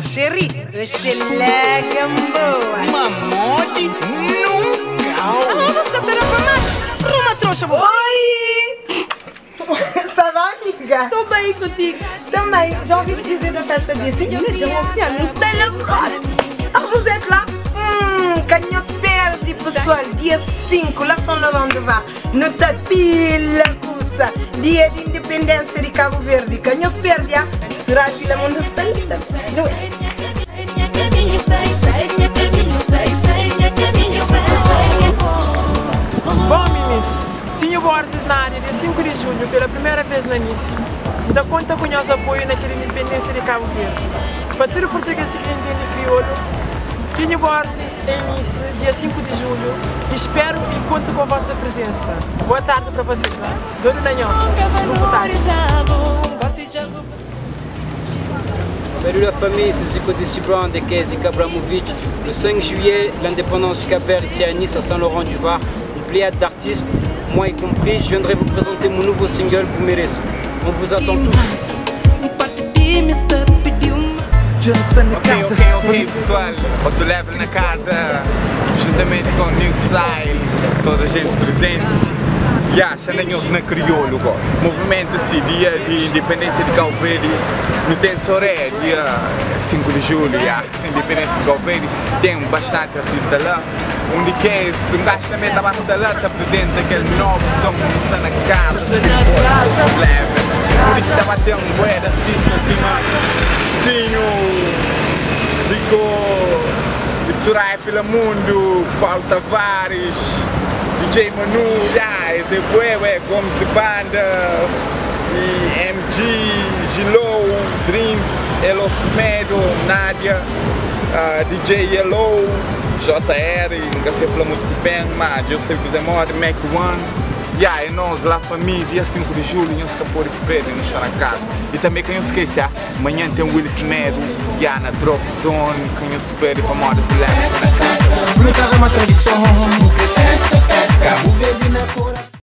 Xerito, xelega boa. Mamodi nunca. Ah, você tá pa macho. Ruma trouxa boa. Oi! Ça va, amiga? Tô bem contigo. Também. Já ouviste dizer da festa dia 5? Já ouvi, não está lá fora. Ah, vous êtes là? Ka nhos perde, pessoal. Dia 5, lá São Lourenço do Var, no Tapila Kusa, dia de independência de Cabo Verde. Ka nhos perde, ah? Será que la mundo está linda? Não é? Bom, meninos, Tinho Borges na área dia 5 de julho, pela primeira vez na Nice. Então conta com o nosso apoio naquela independência de Cabo Verde. Para todo português que entende crioulo, Tinho Borges em Nice, dia 5 de julho. Espero e conto com a vossa presença. Boa tarde para vocês, né? Dono da Nhosa. Boa tarde. Salut la famille, c'est Zico Desi Brown de Zika Abramovic. Le 5 juillet, l'indépendance du Cap-Vert ici à Nice, à Saint-Laurent-du-Var. Une pléiade d'artistes, moi y compris. Je viendrai vous présenter mon nouveau single, Bouméres. On vous attend tous. Ok, pessoal, outro level na casa, juntamente com New Style, toda a gente presente. Yeah, xandanhos na crioulo, go. Movimento assim, dia de independência de Cabo Verde, no tem Soré, dia 5 de julho, yeah, independência de Cabo Verde, tem bastante artista lá. Onde que é, se um gajo também está bastante lá, está presente aquele novo som que está na casa, level. Onde que está batendo um bué de artista assim, mano. Tinho, Zico, Soraya Filamundo, Paulo Tavares, DJ Manu, yeah, esse é bué, bué, Gomes de Banda, e MG, Gilou, Dreams, Elo Semedo, Nádia, DJ Yellow, JR, nunca sei falar muito bem, mas eu sei que é moda, Mac One. Yeah, e nós lá família, dia 5 de julho, nós escapou de Pedro, nós está na casa. E também quem eu esquece, ah, amanhã tem o Willis Semedo, yeah, na Drop Zone, quem eu espero para moda de leve na casa. Festa, festa, Cabo Verde na.